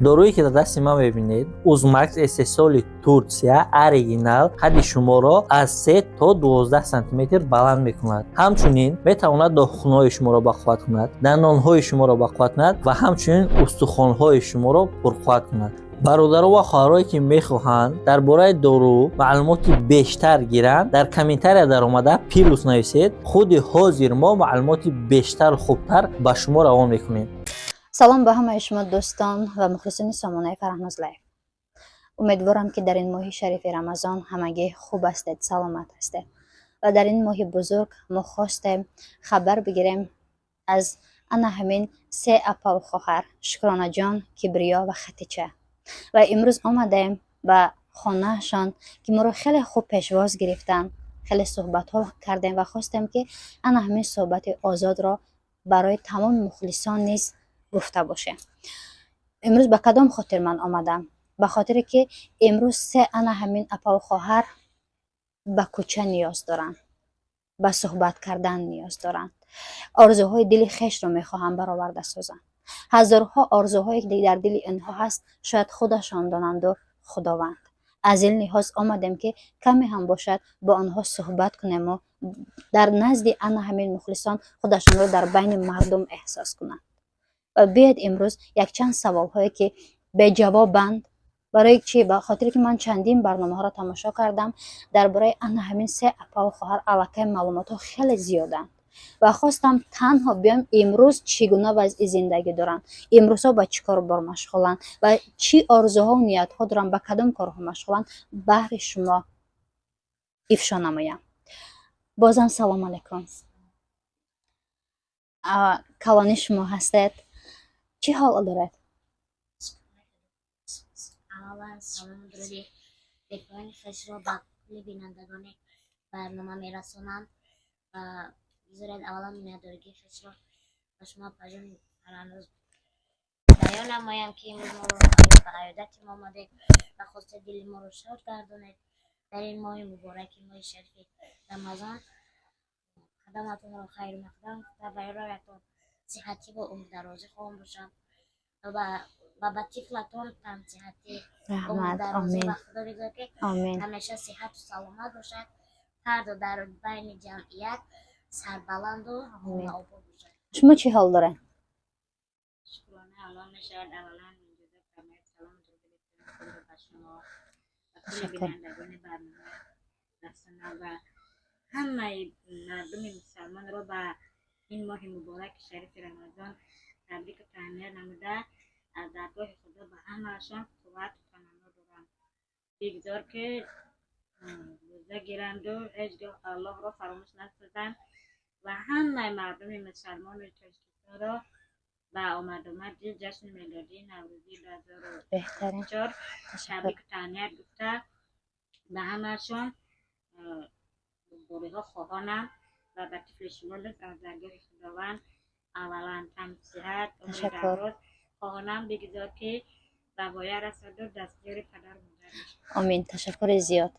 Доруе, ки дар дасти ман мебинед, Узмакс, истеҳсоли Турсия, оригинал, қадди шуморо аз 3 то 12 сантиметр баланд мекунад. Ҳамчунин метавонад нохунҳои шуморо бақувват кунад, дандонҳои шуморо бақувват кунад ва ҳамчунин устухонҳои шуморо пурқувват кунад. Бародаро ва хоҳарое, ки мехоҳанд дар бораи дору маълумоти бештар гиранд, дар комментария даромада плюс нависед. Худи ҳозир мо маълумоти бештару хубтар ба шумо равон мекунем. Салом ба ҳамаи шумо, дӯстон ва мухлисони сомонаи Фараҳноз Лайф. Умедворам, ки дар ин моҳи шарифи Рамазон ҳамагӣ хуб ҳастед, саломат ҳастед. Ва дар ин моҳи бузург мо хостем хабар бигирем аз ана ҳамин се апаву хоҳар: Шукронаҷон, Кибриё ва Хатича. Ва имрӯз омадаем ба хонаашон, ки моро хеле хуб пешвоз гирифтанд. Хеле суҳбатҳо кардем ва хостем, ки ана ҳамин суҳбати озодро барои тамоми мухлисон низ гуфта бошем. Имрӯз ба кадом хотир ман омадам? Ба хотире ки имрӯз се ана ҳамин апаву хоҳар ба кӯча ниёз доранд, ба суҳбат кардан ниёз доранд, орзуҳои дили хешро мехоҳанд бароварда созанд. Ҳазорҳо орзуҳое, ки дар дили инҳо ҳаст, шояд худашон донанду Худованд. Аз ин лиҳоз омадем, ки каме ҳам бошад, бо онҳо суҳбат кунему дар назди ана ҳамин мухлисон худашонро дар байни мардум эҳсос кунанд. Ва биёед, имрӯз якчанд саволҳое, ки беҷавобанд. Барои чӣ? Ба хотире ки ман чандин барномаҳоро тамошо кардам дар бораи ана ҳамин се апаву хоҳар, аллакай маълумотҳо хеле зиёданд ва хостам танҳо биём, имрӯз чӣ гуна вазъи зиндагӣ доранд, имрӯзҳо ба чӣ кору бор машғуланд ва чӣ орзуҳову ниятҳо доранд, ба кадом корҳо машғуланд, баҳри шумо ифшо намоям. Бозам салом алайкум. Калони шумо ҳастед, чӣ ҳол доред? Аввалан салому дуруди бепоёни хешро ба кулли бинандагони барнома мерасонам ва бизоред, аввалан миннатдоригии хешро ба шумо, апаҷон Фараҳноз, баён намоям, ки имрӯз моро ба аёдати мо омадед ва хостед дили моро шод гардонед. Дар ин моҳи мубораки, моҳи шарифи Рамазон, қадаматонро хайру мақдам гуфта, бароятон сиҳатӣ ва умрдарозӣ хоҳам бошам ва ба тифлатон тансиҳатӣ, Раҳмат. умрдарозӣ. Омин. Ва Худо бигзор, ки Омин. ҳамеша сиҳату саломат бошад, фардо дар байни ҷамъият сарбаланду хонаобод бошад. Шумо чӣ ҳол доред? Шукрона Аллоҳ мешавад. Аввалан иҷоза фармоед, салому дуруди худро ба шумо ва кулли Ташаккур. бинандагони барнома расонам ва ҳамаи мардуми мусалмонро ба ин моҳи мубораки шарифи Рамазон табрику таҳният намуда, аз даргоҳи Худо ба ҳамаашон қуввату таманно дорам. Бигзор, ки рӯза гиранду ҳеҷ гоҳ Аллоҳро фаромӯш насозанд ва ҳамаи мардуми мусалмони Тоҷикистонро ба омадомади ҷашни мелодии Наврӯзии дуҳазору Беҳтарин. чор Ташаккур. табрику таҳният гуфта, ба ҳамаашон бурдбориҳо хоҳонам ва ба тифли шумо низ аз даргоҳи Худованд аввалан тансиҳат, умри Ташаккур. дароз хоҳонам. Бигзор, ки ба воя расаду дастёри падару модар бошад. Омин, ташаккури зиёд.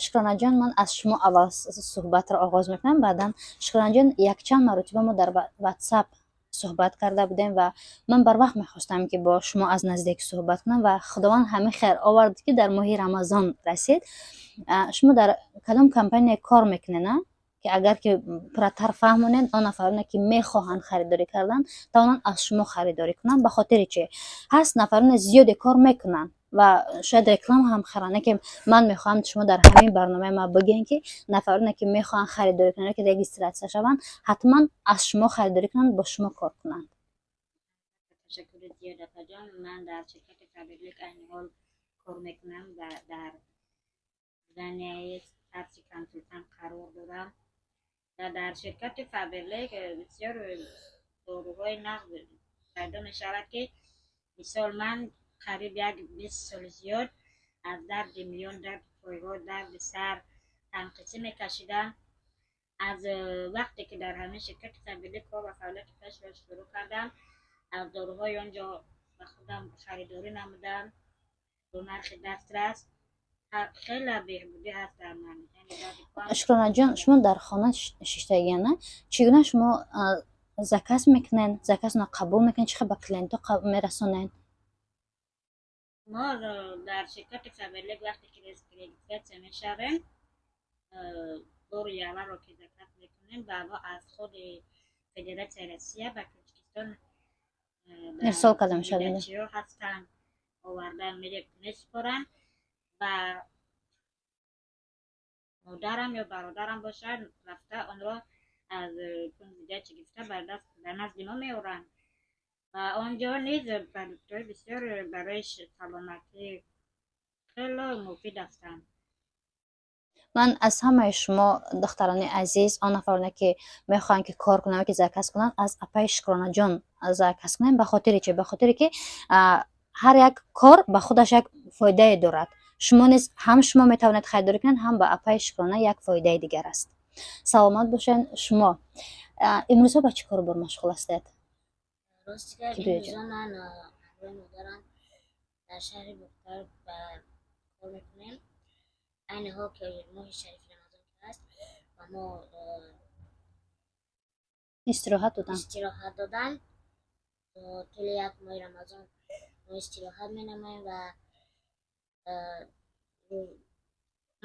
Шукронаҷон, ман аз шумо аввал суҳбатро оғоз мекунам, баъдан Шукронаҷон. Якчанд маротиба мо дар Ватсап суҳбат карда будем ва ман барвақт мехостам, ки бо шумо аз наздик суҳбат кунам ва Худованд ҳамин хер овард, ки дар моҳи Рамазон расид. Шумо дар кадом компания кор мекунед, а? Ки агар ки пурратар фаҳмонед, он нафароне, ки мехоҳанд харидорӣ кардан, тавонанд аз шумо харидорӣ кунанд. Ба хотири чӣ ҳаст, нафароне зиёде кор мекунанд ва шояд реклама ҳам харанд, ки ман мехоҳам, шумо дар ҳамин барномаи ма бигӯем, ки нафароне, ки мехоҳанд харидорӣ кунанд, ки регистрация шаванд, ҳатман аз шумо харидорӣ кунанд, бо шумо кор кунанд. Ташаккури зиёд, апаҷон. Ман дар ширкати Фаберлик айни ҳол кор мекунам ва дар звенияи старший консультант қарор дорам ва дар ширкати Фаберлик бисёр доруҳои нағз пайдо мешавад, ки мисол, ман қариб як 20 соли зиёд аз дарди миён, дарди пойҳо, дарди сар, танқисӣ мекашидам. Аз вақте ки дар ҳамин ширкати Фаберлик кор ва фаъолияти хешро шурӯъ кардам, аз доруҳои он ҷо ба худам харидорӣ намудам бо нархи дастрас. Хеле беҳбудӣ ҳаст дар ман, яъне дарди поам. Шукронаҷон, шумо дар хона шиштагиана, чӣ гуна шумо заказ мекунед, заказро қабул мекунед, чӣ хел ба клиентҳо мерасонед? Мо дар ширкати Фаберлик вақте ки регистрация мешавем, бори аввалро ки заказ мекунем, ба мо аз худи Федератсияи Россия ба Тоҷикистон Ирсол карда мешавад. Передатчиҳо ҳастанд, оварда месупоранд ва модарам ё бародарам бошад, рафта онро аз пункт выдачи гирифта, ба назди мо меоранд ва он ҷо низ продуктҳои бисёр барои саломатӣ хело муфид ҳастанд. Ман аз ҳамаи шумо, духтарони азиз, он нафароне, ки мехоҳанд, ки кор кунанд, ки заказ кунанд, аз апаи Шукронаҷон заказ кунем. Ба хотири чи? Ба хотире ки ҳар як кор ба худаш як фоидае дорад. Шумо низ ҳам шумо метавонед харидорӣ кунед, ҳам ба апаи Шукрона як фоидаи дигар аст. Саломат бошед. Шумо имрӯзҳо ба чӣ кору бор машғул ҳастед? Рости гап, Кибриёҷон. имрӯза ман ҳамроҳи модарам дар шаҳри Бохтар ба кор мекунем. Айни ҳол ки моҳи шарифи Рамазон ки аст ва мо Истироҳат додам. истироҳат додан. То тӯли як моҳи Рамазон мо истироҳат менамоем ва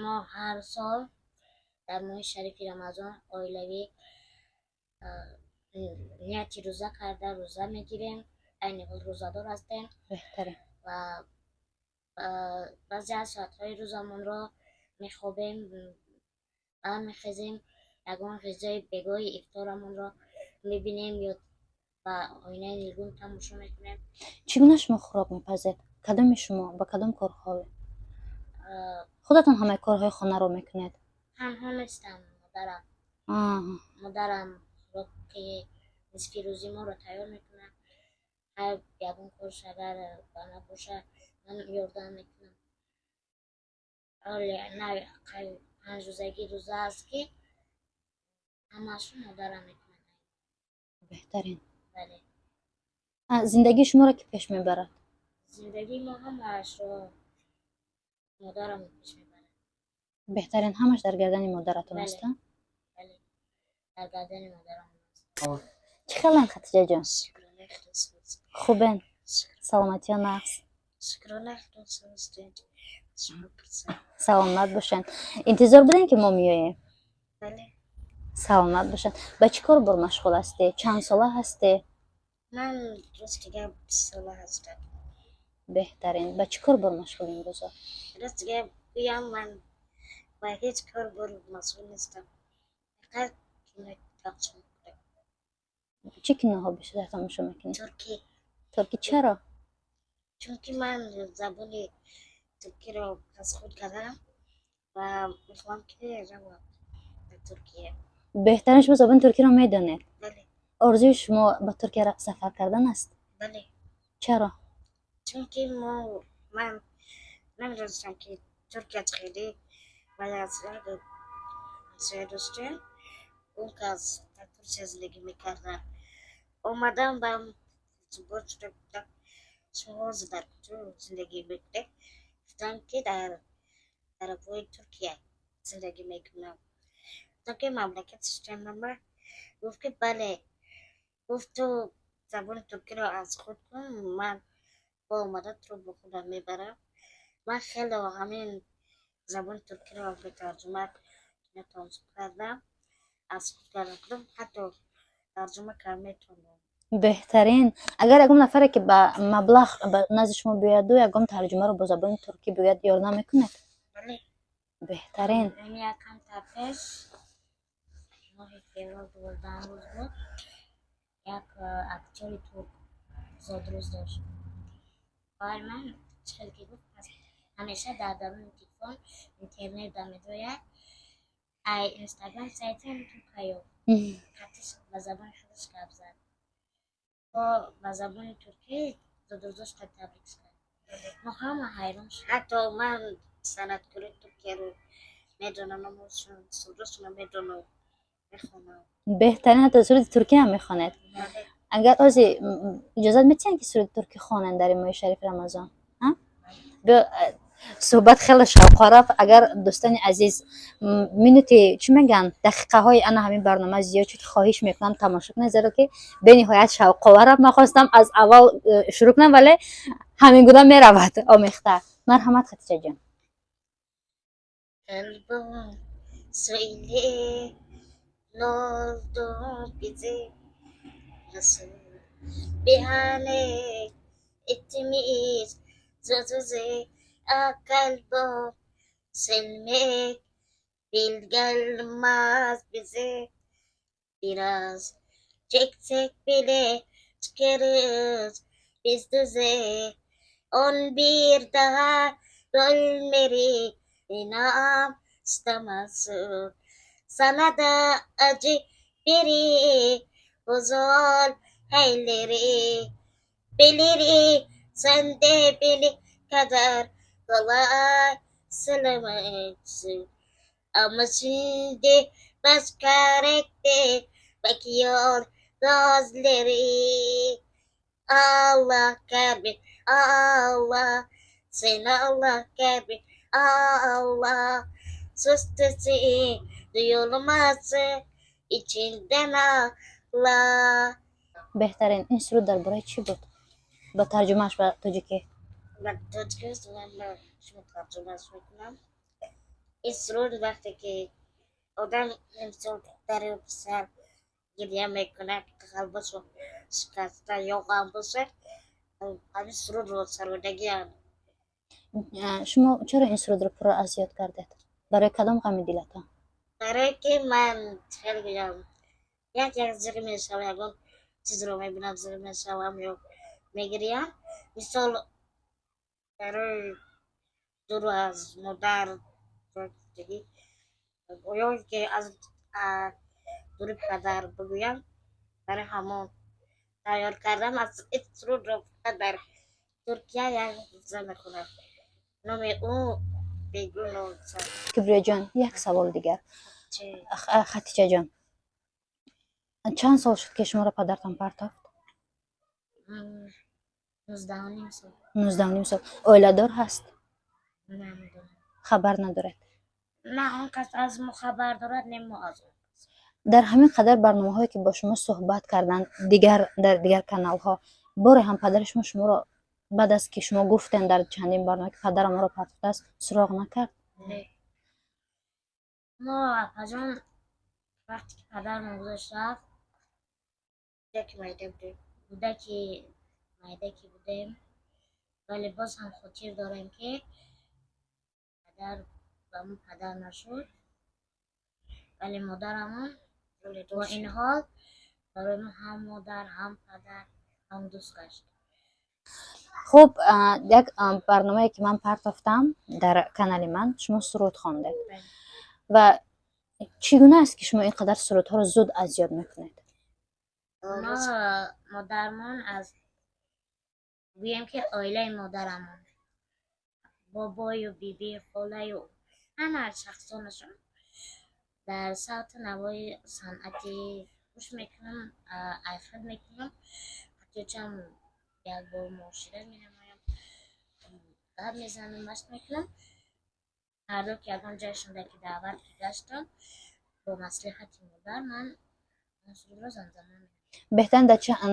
мо ҳар сол дар моҳи шарифи Рамазон оилавӣ нияти рӯза карда, рӯза мегирем. Айни ҳол рӯзадор ҳастем. Беҳтарин. Ва баъзе аз соатҳои рӯзамонро мехобем, бармехезем, ягон ғизои бегоҳи ифторамонро мебинем ё ба оинаи нилгун тамошо мекунем. Чӣ гуна шумо хӯрок мепазед? Кадоми шумо ба кадом корҳо? Худатон ҳамаи корҳои хонаро мекунед? Танҳо нестам, модарам. Модарам хӯроки нисфи рӯзи моро тайёр мекунад. Ҳар ягон корш агар ба набошад, ман ёрдам мекунам. Ҳоле на 5 рӯзагӣ рӯза аст, ки ҳамаашро модарам мекунад. Беҳтарин. Бале. Зиндагии шуморо ки пеш мебарад? Зиндагии мо ҳамаашро модарам пеш мебарад. Беҳтарин, ҳамаш дар гардани модаратон Бале. аст, а? Бале, дар гардани модарам аст. Чӣ хелан, Хатиҷаҷон? Хубен? Саломатиё нағз? Саломат бошед. Интизор будем, ки мо меоем. Саломат бошед. Ба чӣ кор бор машғул ҳастӣ? Чанд сола ҳастӣ? Ман, рости гап, 20 сола ҳастам. Беҳтарин. Ба чӣ кор бор машғул имрӯзо? Рости гап гӯям, ман ба ҳеҷ кор бор масъул нестам, фақат кино тамошо мекунам. Чӣ киноҳо бештар тамошо мекунӣ? Туркӣ. Туркӣ чаро? Чунки ман забони туркиро аз худ кардам ва мехоҳам, ки равам ба Туркия. Беҳтарин. Шумо забони туркиро медонед? Бале. Орзуи шумо ба Туркия сафар кардан аст? Бале. Чаро? Чунки ман намедонистам, ки Туркия хеле, вале аз як ҳамсоя доштем, он кас дар Турсия зиндагӣ мекарда. Омадам, ба бор шуда гуфтам: «Шумо ҳозир дар куҷо зиндагӣ мекунед?» Гуфтам, ки дар тарафҳои Туркия зиндагӣ мекунам. Гуфтам, ки мамлакати шумо? Гуфт, ки бале. Гуфт: «Ту забони туркиро аз худ кун, ман бо омада туро бо худам мебарам». Ман хеле ҳамин забони туркиро бе тарҷума кино тамошо кардам, аз худ кардам, ҳатто тарҷума карда метавонам. Беҳтарин. Агар ягон нафаре, ки ба маблағ ба назди шумо биёяду ягон тарҷумаро бо забони туркӣ бигӯяд, ёрдам мекунед? Бале. Беҳтарин. Якамта пеш, моҳи феврал, 12 рӯз буд, як актёри турк зодрӯз дошт. Хоҳари ман чӣ хел ки гуфт, пас ҳамеша дар даруни телефон интернет да медояд, ай Инстаграм сайтам турка ёфт, хатиш ба забони худаш гап зад, бо ба забони туркӣ зодрӯзошта табрик кард. Мо ҳама ҳайрон шудем. Ҳатто ман санъаткори Туркияро медонам, номашон, сурудашонро медонам, мехонам. Беҳтарин. Ҳатто суруди туркӣ ҳам мехонед? Агар ози иҷозат метиҳанд, ки суруди туркӣ хонанд дар ин моҳи шарифи Рамазон, биё. Суҳбат хеле шавқовар рафт. Агар дӯстони азиз, минути, чӣ мегӯянд, дақиқаҳои ана ҳамин барнома зиёд шуд, хоҳиш мекунам, тамошо кунед, зеро ки бениҳоят шавқовар рафт. Ман хостам аз аввал шурӯъ кунам, вале ҳамин гуна меравад омехта. Марҳамат, Хатиҷаҷон. Kalbim, söyle, ne oldu bize, nasıl bir hale etmiş sözü? Ah kalbim, sevmek bil gelmez bize, biraz çeksek bile çıkarız biz düze. 11 daha ölmeri inan istemezsin. Sana da acı biri huzur elleri bilirim, sen de beni kadar kolay silemezsin. Ama şimdi başka renkte bakıyor gözleri. Allah kalbi Allah, sen Allah kalbi Allah, sus sesi duyulması içinden Allah. Беҳтарин. Ин суруд дар бораи чӣ буд? Ба тарҷумааш ба тоҷикӣ. Ба тоҷикӣ ман шумо тарҷумааш мекунам. Ин суруд вақте ки одам, мисол, духтару писар гиря мекунад, қалбашо шикаста ё ғам бошад, ҳамин сурудро сародагиам. Шумо чаро ин сурудро пурра аз ёд кардед? Барои кадом ғами дилатон? Барое ки ман хеле гӯям, як як зиқ мешавам, ягон чизро мебинам, зиқ мешавам ё мегирям. Мисол, барои дуру аз модар ё ки аз дури падар бигӯям, барои ҳамон тайёр кардам. Аз ин сурудро фақат дар Туркия як зан мехонад, номи ӯ Бегуноса. Кибриёҷон, як савол дигар. Хатиҷаҷон, чанд сол шуд, ки шуморо падартон партофт? 19.5 сол. 19.5 сол. Оиладор ҳаст? Намедонам. Хабар надоред? На он кас аз мо хабар дорад, не мо аз он. Дар ҳамин қадар барномаҳое, ки бо шумо суҳбат карданд, дигар дар дигар каналҳо, боре ҳам падари шумо шуморо баъд аз ки шумо гуфтем дар чандин барнома, ки падарам моро партофтааст, суроғ накард? Не. Мо, апаҷон, вақте ки падарамон гузошт рафт, Кӯдаки майда будем. Кӯдаки майда ки будем, вале боз ҳам хотир дорем, ки падар ба мо падар нашуд, вале модарамон бо ин ҳол барои мо ҳам модар, ҳам падар, ҳам дӯст гашт. Хуб, як барномае, ки ман партофтам дар канали ман, шумо суруд хондед. Ва чӣ гуна аст, ки шумо ин қадар сурудҳоро зуд аз ёд мекунед? Мо модармон аз, гӯем ки, оилаи модарамон, бобою биби, холаю ҳама шахсонашон дар савту навои санъатӣ гӯш мекунам, айхат мекунам. Ҳатто як бор муошират менамоям, гап мезанам, машқ мекунам. Ҳарду ки ягон ҷойшонда ки даъват ки гаштам, бо маслиҳати модар ман он сурудро замзама менамоям. Беҳтарин.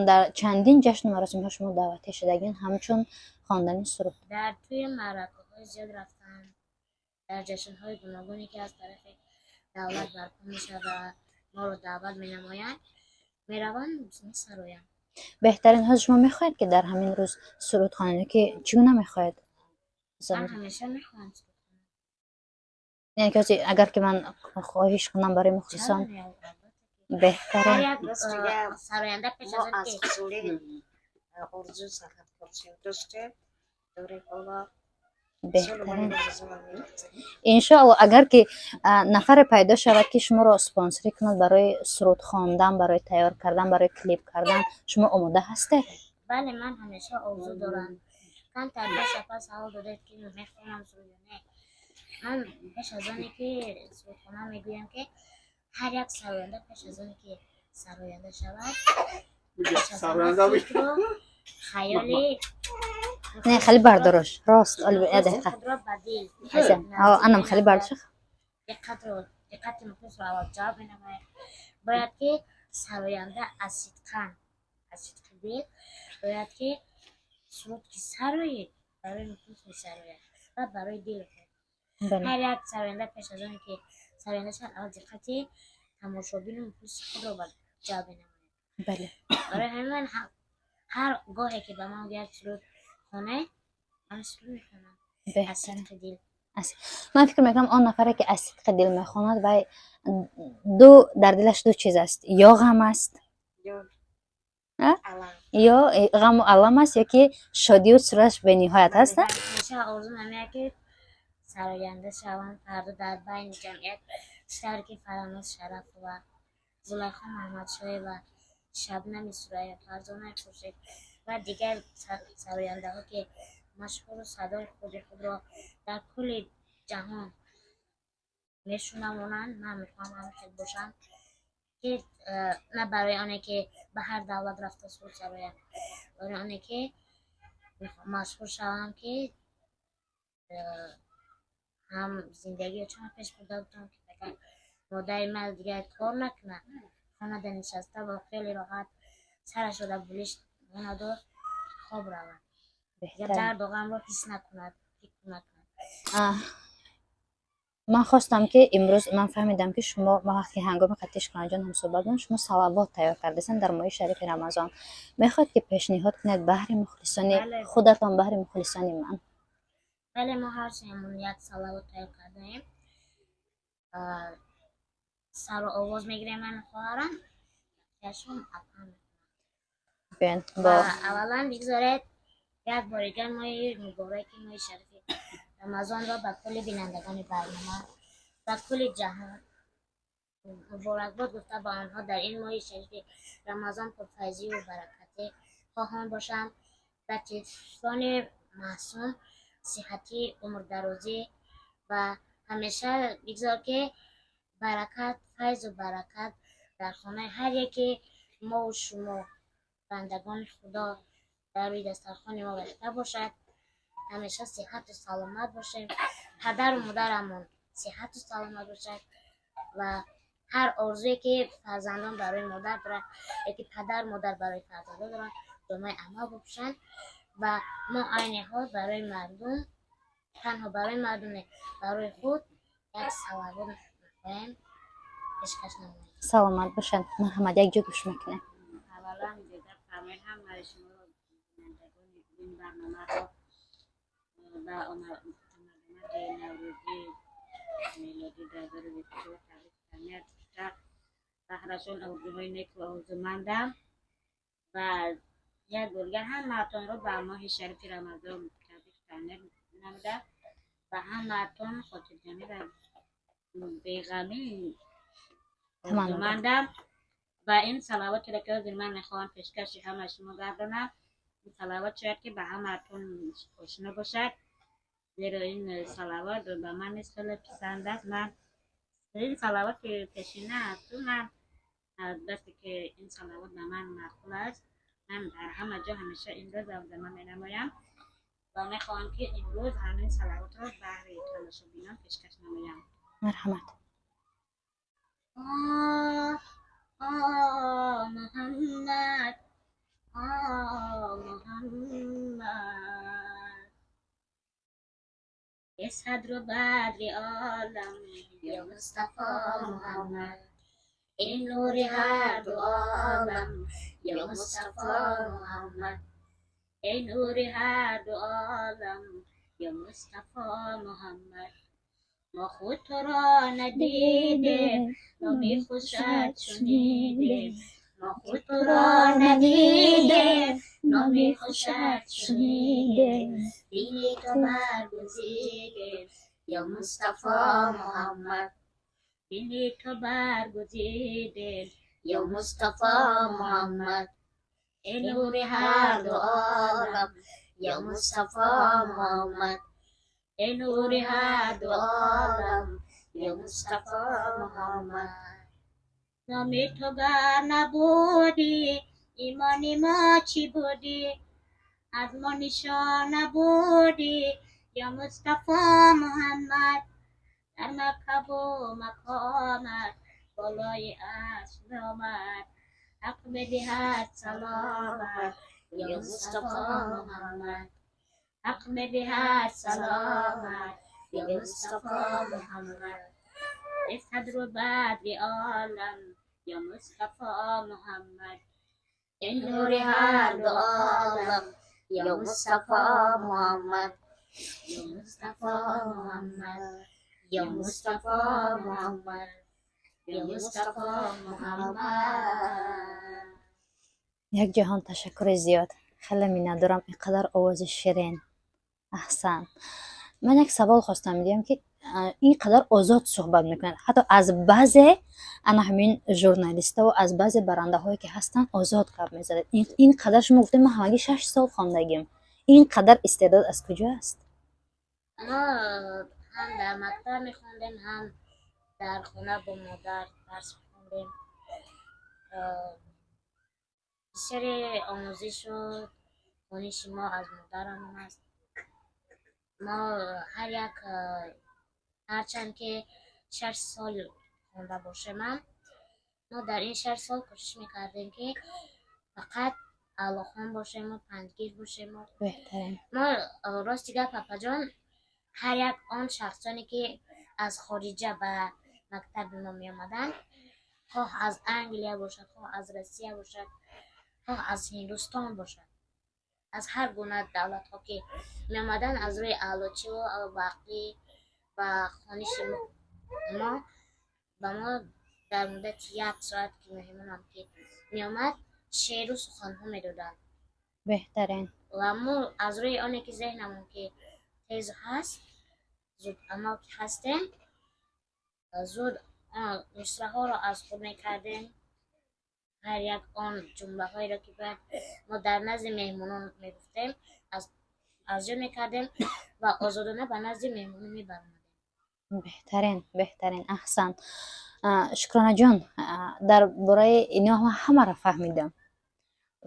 Дар чандин ҷашну маросимҳо шумо даъватӣ шудагин ҳамчун хондани суруд? Дар тӯи маъракаҳои зиёд рафтам, дар ҷашнҳои гуногуне, ки аз тарафи давлат барпо мешавад ва моро даъват менамоянд, меравам, месароям. Беҳтарин. Ҳозир шумо мехоҳед, ки дар ҳамин рӯз суруд хонед ё ки чӣ гуна мехоҳед? Ман ҳамеша мехоҳам суруд хонам. Яъне ки ҳозир агар ки ман хоҳиш кунам барои мухлисон? Чаро не, албатта ки. Беҳтарин. Ҳар як Рост дигар, сароянда пеш мо аз он аз ки хусули орзу санъаткорчиё доштем, дорем ҳоло. Беҳтарин. Иншоалло, агар ки нафаре пайдо шавад, ки шуморо спонсорӣ кунад барои суруд хондан, барои тайёр кардан, барои клип кардан, шумо омода ҳастед? Бале, ман ҳамеша орзу дорам. Камтар пеш апа савол додед, ки мехонам суруд ё не. Ман пеш аз оне ки суруд хонам, мегӯям, ки ҳар як сароянда пеш аз оне ки сароянда шавад, пеш аз ҳама фикру хаёли Не, хеле бардорош. Рост, оли я дақиқа. Худро ба дил Айса, анам хеле бардош. Диққати мухлисро аввал ҷалб менамояд. Бояд ки сароянда аз сидқан, аз сидқи дил бояд ки суруд ки сароед, барои мухлис месарояд ва барои дили худ. Ҳар як сароянда пеш аз оне ки сароянда шавад, аввал диққати тамошобину мухлиси худро ҷалб менамояд. Барои ҳамин ман ҳар гоҳе ки ба ман гӯяд суруд хоне, ман суруд мехонам аз сидқи дил. Ман фикр мекунам, он нафаре ки аз сидқи дил мехонад, вай ду дар дилаш ду чиз аст: ё ғам аст, ё А? Алам. Ё ғаму алам аст, ё ки шодию сурураш бениҳоят аст, а? Ҳамеша орзу намеяд ки сароянда шавам фардо дар байни ҷамъият, чӣ тавре ки Фараҳноз Шарафова, Зулайхо Маҳмадшоева, Шабнами Сурайё, Фарзонаи Хуршед ва дигар сарояндаҳо, ки машҳуру садои худи худро дар кулли ҷаҳон мешунавонанд. Ман мехоҳам ҳамин хел бошам, ки на барои оне ки ба ҳар давлат рафта суруд сароям, барои оне ки машҳур шавам, ки ҳам зиндагиро чанд пеш бурда бутонам, ки агар модари ман дигар кор накунад, хонада нишаста бо хеле роҳат сарашро дар болиш монаду хоб равад, дигар дарду ғамро ҳис накунад, фикр накунад. Ман хостам ки имрӯз ман фаҳмидам, ки шумо, ман вақте ҳангоми қатъи Шукронаҷон ҳамсӯҳбат будам, шумо салавот тайёр кардастед дар моҳи шарифи Рамазон. Мехоҳед ки пешниҳод кунед баҳри мухлисони худатон, баҳри мухлисони ман? Бале, мо ҳар сеамон як салавот тайёр кардаем. Сару овоз мегирем ману хоҳарам, яшон апам. Биёед бо Ва аввалан бигзоред як бори дигар моҳи мубораки, моҳи шарифи Рамазонро ба кулли бинандагони барнома, ба кулли ҷаҳон муборакбод гуфта, ба онҳо дар ин моҳи шарифи Рамазон пурфайзию баракатӣ хоҳон бошам, ба тифлони маъсум сиҳатӣ, умрдарозӣ ва ҳамеша бигзор ки баракат, файзу баракат дар хонаи ҳар яке мову шумо, бандагони Худо, дар рӯи дастархони мо рехта бошад. Ҳамеша сиҳату саломат бошем, падару модарамон сиҳату саломат бошад ва ҳар орзуе ки фарзандон барои модар доранд ё ки падару модар барои фарзандон доранд, ҷомаи амал бипӯшанд. Ва мо айни ҳол барои мардум, танҳо барои мардум не, барои худ як салавот мехоҳем пешкаш намоем. Саломат бошанд. Марҳамат, якҷо гӯш мекунем. Аввалан иҷоза фармоед, ҳамаи шуморо, бинандагони ин барномаро, ба омади Наврӯзи мелодӣ 2024 табрик таҳният гуфта, баҳрашон орзуҳои неку орзумандам ва як бор дигар ҳамаатонро ба моҳи шарифи Рамазон табрик таҳният намуда, ба ҳамаатон хотирҷамӣ ва беғамӣ орзумандам. Ва ин салавотеро ки ҳозир ман мехоҳам пешкаши ҳамаи шумо гардонам, ин салавот шояд ки ба ҳамаатон ошно бошад, зеро ин салавот ба ман низ хеле писанд аст. Ман ин салавоти пешина асту ман аз басе ки ин салавот ба ман маъқул аст, ман дар ҳама ҷо ҳамеша инро замзама менамоям ва мехоҳам ки имрӯз ҳамин салавотро баҳри тамошобинон пешкаш намоям. Марҳамат. آه آه محمد، آه محمد، ای صدر و بدر عالم یا مصطفی محمد، ای نور هر دو عالم یا مصطفی محمد، ای نور هر دو عالم یا مصطفی محمد. ما خود تو را ندیدیم، نامی خوشت شنیدیم. ما خود تو را ندیدیم، نامی خوشت شنیدیم. دینی تو برگزیدیم یا مصطفی محمد، دینی تو برگزیدیم یا مصطفی محمد، ای نور هر دو عالم یا مصطفی محمد، ای نور هر دو عالم یا مصطفی محمد. نامی تو گر نبودی، ایمانی ما چی بودی؟ Аз мо нишона будӣ, ё Мустафо Муҳаммад. Дар Маккаву мақомат болои асп меомад, ҳақ медиҳад саломат, ё Мустафо Муҳаммад. Ҳақ медиҳад саломат, ё Мустафо Муҳаммад. Эй садру бадри олам, ё Мустафо Муҳаммад. Эй нури ҳар ду олам, ё Мустафо Муҳаммад. Ё Мустафо Муҳаммад, ё Мустафо Муҳаммад, ё Мустафо Муҳаммад. Як ҷаҳон ташаккури зиёд. Хеле миннатдорам, ин қадар овози ширин. Аҳсан. Ман як савол хостам диҳам, ки ин қадар озод суҳбат мекунад, ҳатто аз баъзе ана ҳамин журналистову аз баъзе барандаҳое ки ҳастанд озод гап мезанад. Ин қадар шумо гуфтед, ман ҳамагӣ 6 сол хондагим, ин қадар истеъдод аз куҷо аст? Мо ҳам дар мактаб мехондем, ҳам дар хона бо модар дарс мехондем. Бисёри омӯзишу дониши мо аз модарамон аст. Мо ҳар як, ҳарчанд ки 6 сол хонда бошемам, мо дар ин 6 сол кӯшиш мекардем, ки фақат аълохон бошему пандгир бошему. Беҳтарин. Мо, рости гап, апаҷон, ҳар як он шахсоне, ки аз хориҷа ба мактаби мо меомаданд, хоҳ аз Англия бошад, хоҳ аз Россия бошад, хоҳ аз Ҳиндустон бошад, аз ҳар гуна давлатҳо ки меомаданд, аз рӯи аълочиву ақлӣ ва хониши мо ба мо дар муддати як соат, ки меҳмонам ки меомад, шеъру суханҳо медоданд. Беҳтарин. Ва мо аз рӯи оне ки зеҳнамон ки тез ҳаст, зудамал ки ҳастем, зуд мисраҳоро аз худ мекардем. Ҳар як он ҷумлаҳоеро, ки бояд мо дар назди меҳмонон мегуфтем, аз ёд мекардем ва озодона ба назди меҳмонон мебаромадем. Беҳтарин, беҳтарин, аҳсан. Шукронаҷон, дар бораи ино ман ҳамаро фаҳмидам.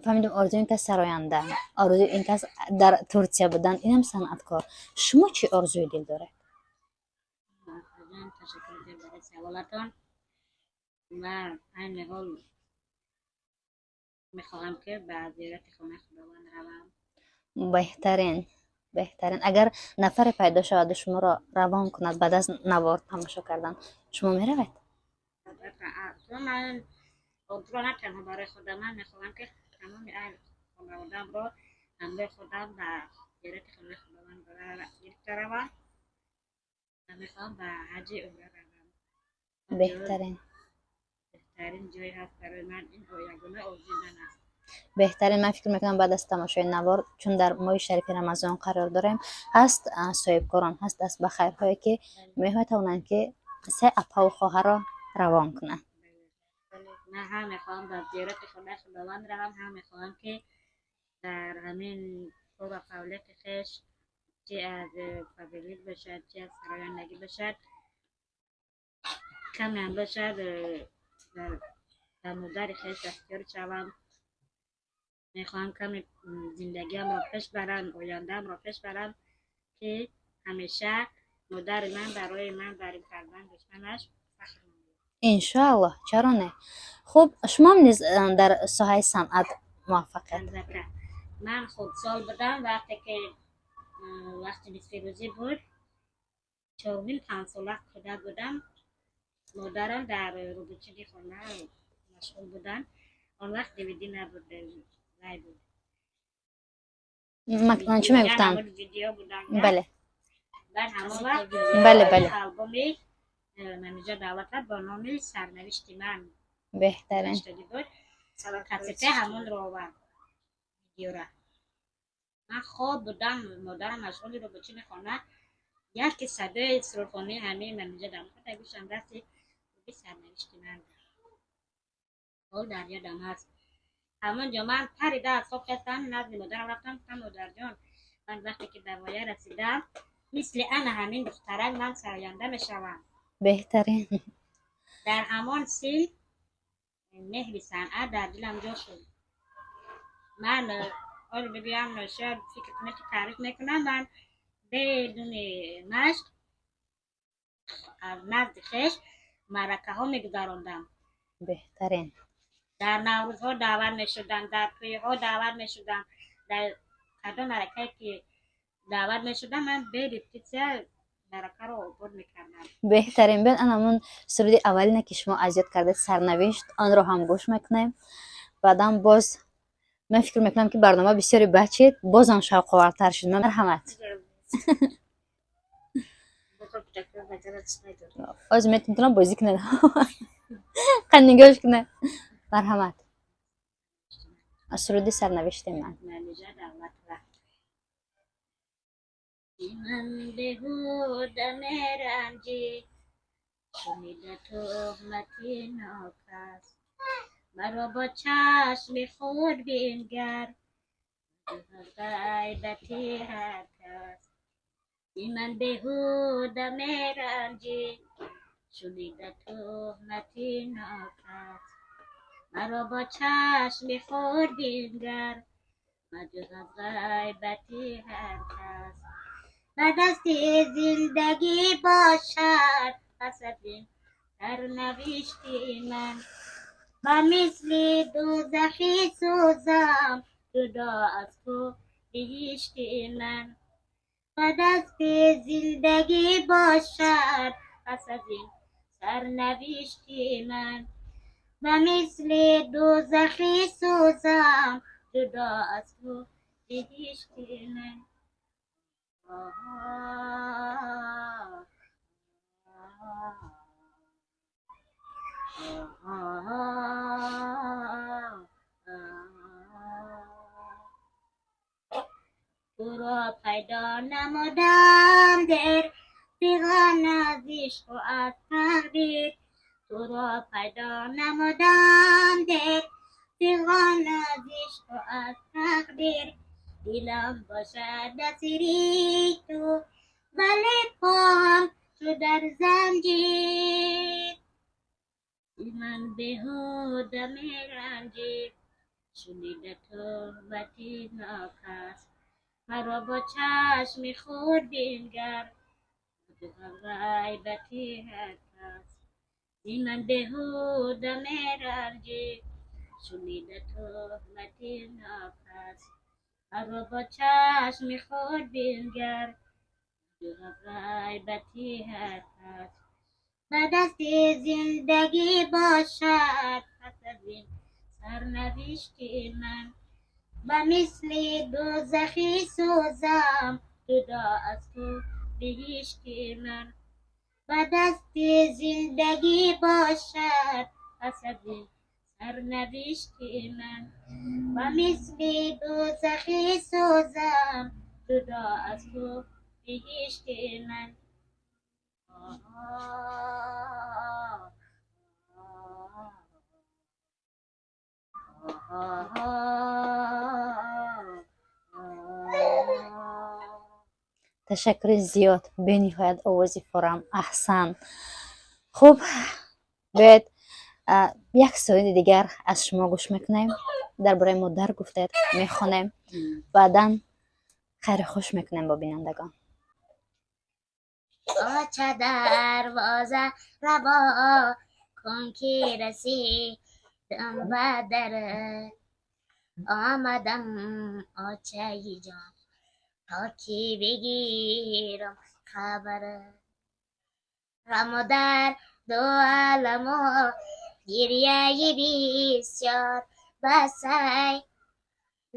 Фаҳмидам, орзуи ин кас сароянда, орзуи ин кас дар Турсия будан, инам санъаткор. Шумо чӣ орзуи дил доред? Апаҷон, ташаккур зиёд барои саволатон. Ман айни ҳол мехоҳам, ки ба зиёрати хонаи Худованд равам. Беҳтарин, беҳтарин. Агар нафаре пайдо шаваду шуморо равон кунад баъд аз навор тамошо кардан, шумо меравед? Албатта, чун ман орзуро на танҳо барои худам, ман мехоҳам, ки тамоми аҳли хонаводаамро ҳамроҳи худам ба зиёрати хонаи Худованд гирифта равам ва мехоҳам ба ҳаҷи умра равам. Беҳтарин. Беҳтарин ҷой ҳаст барои ман, ин ягона орзуи ман аст. Беҳтарин. Ман фикр мекунам, баъд аз тамошои навор, чун дар моҳи шарифи Рамазон қарор дорем, ҳаст соҳибкорон, ҳаст дастбахайрҳое, ки метавонанд, ки се апаву хоҳарро равон кунанд. Ман ҳам мехоҳам ба зиёрати хонаи Худованд равам, ҳам мехоҳам, ки дар ҳамин кору фаъолияти хеш, чи аз Фаберлик бошад, чи аз сарояндагӣ бошад, камеам бошад, ба модари хеш дастёр шавам. Мехоҳам каме зиндагиамро пеш барам, ояндаамро пеш барам, ки ҳамеша модари ман барои ман, барои фарзанд доштанаш фахр намояд. Иншоаллоҳ, чаро не. Хуб, шумоам низ дар соҳаи санъат муваффақият. Албатта, ман хурдсол будам, вақте ки вақти нисфирӯзӣ буд, чорним панҷсола кӯдак будам. Модарам дар рӯбучини хона машғул буданд. Он вақт ДВД набуд, вай буд. Ман чӣ мегуфтанд? Видео буданд. Бале. Баъд ҳамон вақт Бале, бале. албоми Манижа Давлатова бо номи «Сарнавишти ман» Беҳтарин. навиштагӣ буд. Кассета ҳамонро овард, видеора. Ман хоб будам, модарам машғули рӯбучини хона, яке садои сурудхонии ҳамин Манижа Давлатова гӯшам расид, руби «Сарнавишти ман» буд. Ҳол дар ёдам ҳаст, ҳамон ҷо ман парида аз хоб хестам, назди модарам рафтам, гуфтам: «Модарҷон, ман вақте ки ба воя расидам, мисли ана ҳамин духтарак ман сароянда мешавам». Беҳтарин. Дар ҳамон син меҳри санъат дар дилам ҷо шуд. Ман Ҳоло бигӯям, шояд фикр кунед, ки таъриф мекунам. Ман бидуни машқ аз назди хеш маъракаҳо мегузарондам. Беҳтарин. Дар Наврӯзҳо даъват мешудам, дар тӯйҳо даъват мешудам. Дар кадом маъракае ки даъват мешудам, ман бе репетитсия маъракаро обод мекардам. Беҳтарин. Биён, ан ҳамун суруди аввалине, ки шумо аз ёд кардед, «Сарнавишт», онро ҳам гӯш мекунем. Баъдан боз ман фикр мекунам, ки барнома бисёре бачид, бозам шавқовартар шуд. Марҳамат. Бихо кӯдакро нагарат медорам. Оз метавонам бозӣ кунед, қан нигоҳш кунед. Марҳамат, аз суруди «Сарнавишти ман». Манижа Давлатова. Ман беҳуда меранҷӣ, шунида туҳмати нокас, маро бо чашми худ бингар, ғайбати ҳар кас. Ман беҳуда меранҷӣ, шунида туҳмати нокас, маро бо чашми худ бингар, маҷуз аз ғайбати ҳар кас. Ба дасти зиндагӣ бошад пас аз ин сарнавишти ман, ба мисли дӯзахӣ сӯзам, ҷудо аз ту биҳишти ман. Ба дасти зиндагӣ бошад пас аз ин сарнавишти ман, ба мисли дӯзахӣ сӯзам, ҷудо аз ту биҳишти ман. Туро пайдо намудам дер, фиғон аз ишқу аз тақдир. Туро пайдо намудам дер, фиғон аз ишқу аз тақдир. Дилам бошад асири ту, вале поам чу дар занҷир. Ман беҳуда меранҷӣ, шунида туҳмати нокас, маро бо чашми худ бингар, ғайбати ҳар кас. Ман беҳуда меранҷӣ, шунида туҳмати нокас, маро бо чашми худ бингар, ғайбати ҳар кас. Ба дасти зиндагӣ бошад пас аз ин сарнавишти ман, ба мисли дӯзахӣ сӯзам, ҷудо аз ту биҳишти ман. Ба дасти зиндагӣ бошад пас аз ин сарнавишти ман, ба мисли дӯзахӣ сӯзам, ҷудо аз ту биҳишти ман. Ташаккури зиёд, бениҳоят овози форам, аҳсан. Хуб, биёед, як суруди дигар аз шумо гӯш мекунем. Дар бораи модар гуфтед, мехонем, баъдан хайру хуш мекунем бо бинандагон. Оча, дарвоза ро во кун, ки расидам ба дар. Омадам, очаи ҷон, то ки бигирам хабар. Ғаму дарду аламу гирьяи бисёр басай,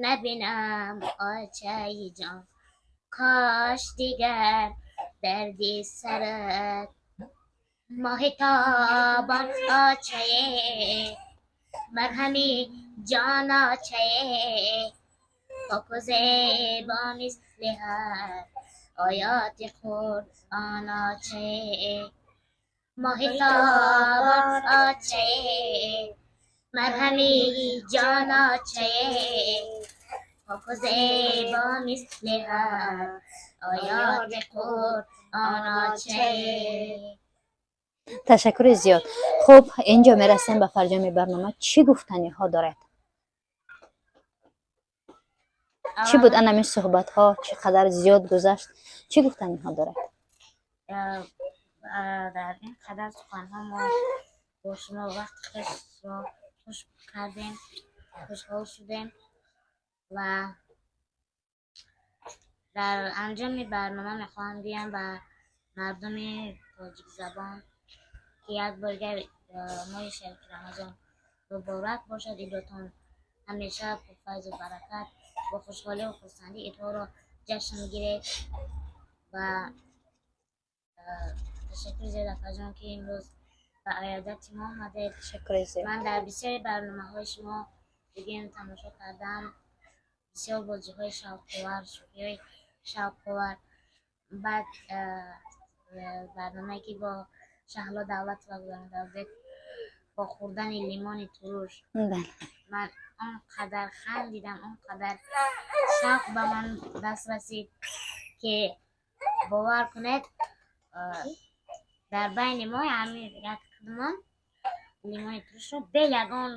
набинам, очаи ҷон, кош дигар дарди сарат. Моҳи тобон очае, марҳами ҷон очае, поку зебо мисли ҳар оёти Қуръон очае. Моҳи тобон очае, марҳами ҷон очае, поку зебо мисли ҳар оёти Қуръон очае. Ташаккури зиёд. Хуб, инҷо мерасем ба фарҷоми барнома. Чӣ гуфтаниҳо доред? Чӣ буд анамин суҳбатҳо? Чӣ қадар зиёд гузашт? Чӣ гуфтаниҳо доред? Дар ин қадар суханҳо мо бо шумо вақти хешро хуш кардем, хушҳол шудем ва дар анҷоми барнома мехоҳам гӯям ба мардуми тоҷикзабон, ки як бор дигар моҳи шарифи Рамазон муборак бошад. Идотон ҳамеша пурфайзу баракат, бо хушҳолию хурсандӣ идҳоро ҷашн гиред. Ва ташаккур зиёд, апаҷон, ки имрӯз ба аёдати мо омадед. Ташаккури зиёд. Ман дар бисёри барномаҳои шумо бигем тамошо кардам, бисёр бозиҳои шавқовар, шӯхиҳои шавқовар. Баъд барномае, ки бо Шаҳло Давлатова гузаронида будед, бо хӯрдани лимони туруш, ман он қадар хандидам, он қадар шавқ ба ман даст расид, ки бовар кунед, дар байни мо ҳамин як худмон лимони турушро бе ягон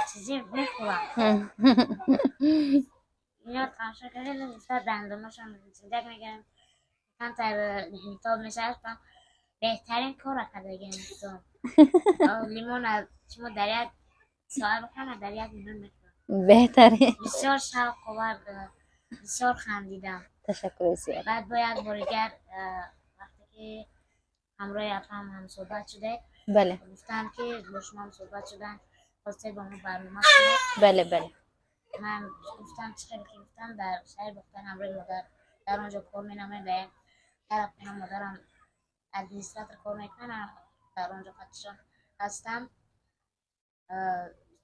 чизе мехӯрам. Ино тамошо кардем, гуфта дандонашон зиндак мегирам, камтар интоб мешавад. Беҳтарин корро кардагиам, инсон лимона шумо дар як соат бихӯрам, дар як минут мехӯрам. Беҳтарин. Бисёр шавқовар, бисёр хандидам. Ташаккури зиёд. Баъд бо як бори дигар, вақте ки ҳамроҳи апам ҳамсӯҳбат шудед, гуфтанд, ки бо шумо ҳамсӯҳбат шуданд, хостед бо мо барнома кунед. бале бале Ман гуфтам, чӣ хеле ки гуфтам, дар шаҳри Бохтар ҳамроҳи модар дар он ҷо кор менамоем. Ба як тараф хона модарам администратор кор мекунад, дар он ҷо қатишон ҳастам.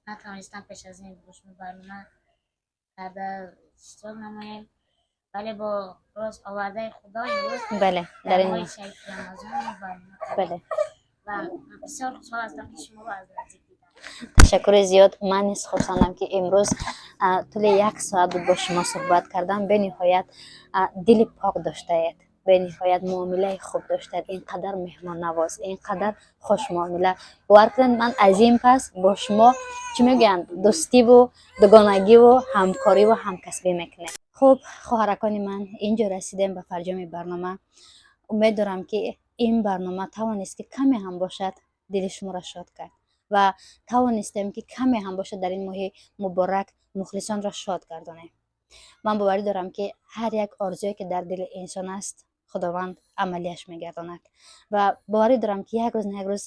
Натавонистам пеш аз ин бо шумо барнома карда иштирок намоем, вале бо рост овардаи Худо имрӯз дар дар ин моҳи шарифи Рамазон мо барнома кардем ва бисёр хушҳол ҳастам, ки шуморо аз наздик дидам. Ташаккури зиёд. Ман низ хурсандам, ки имрӯз тӯли як соат буд бо шумо суҳбат кардам. Бениҳоят дили пок доштаед, бениҳоят муомилаи хуб доштаед, ин қадар меҳмоннавоз, ин қадар хушмуомила. Бовар кунед, ман аз ин пас бо шумо, чӣ мегӯянд, дӯстиву дугонагиву ҳамкориву ҳамкасбӣ мекунем. Хуб, хоҳаракони ман, инҷо расидем ба фарҷоми барнома. Умед дорам, ки ин барнома тавонист, ки каме ҳам бошад, дили шуморо шод кард ва тавонистем, ки каме ҳам бошад, дар ин моҳи муборак мухлисонро шод гардонем. Ман боварӣ дорам, ки ҳар як орзуе, ки дар дили инсон аст, Худованд амалиаш мегардонад, ва боварӣ дорам, ки як рӯз на як рӯз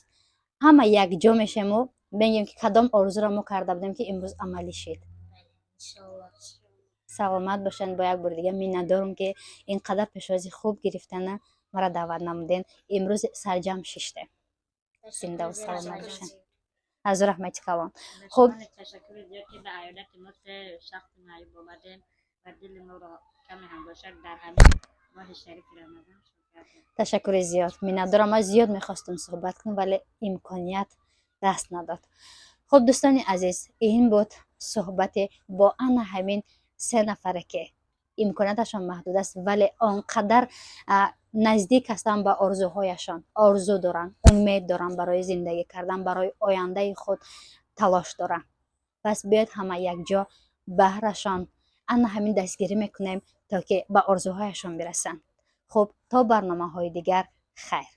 ҳама якҷо мешему мегӯем, ки кадом орзуро мо карда будем, ки имрӯз амалӣ шид. Иншоаллоҳ. Саломат бошанд. Бо як бори дига миннатдорам, ки ин қадар пешвози хуб гирифтана маро даъват намуден. Имрӯз сарҷамъ шиштем. Зиндаву саломат бошанд. Аз раҳмати калон. Хуб. Ташаккури зиёд, ки ба аёдати мо се шахси маъюб омадем ва дили моро каме ҳам бошад, дар ҳамин моҳи шарифи Рамазон шод кардем. Ташаккури зиёд, миннатдорам. Ман зиёд мехостам суҳбат кунам, вале имконият даст надод. Хуб, дӯстони азиз, ин буд суҳбате бо ана ҳамин се нафаре, ки имконияташон маҳдуд аст, вале он қадар наздик ҳастанд ба орзуҳояшон, орзу доранд, умед доранд, барои зиндагӣ кардан, барои ояндаи худ талош доранд. Пас биёед, ҳама якҷо баҳрашон ана ҳамин дастгирӣ мекунем, то ки ба орзуҳояшон бирасанд. Хуб, то барномаҳои дигар, хайр.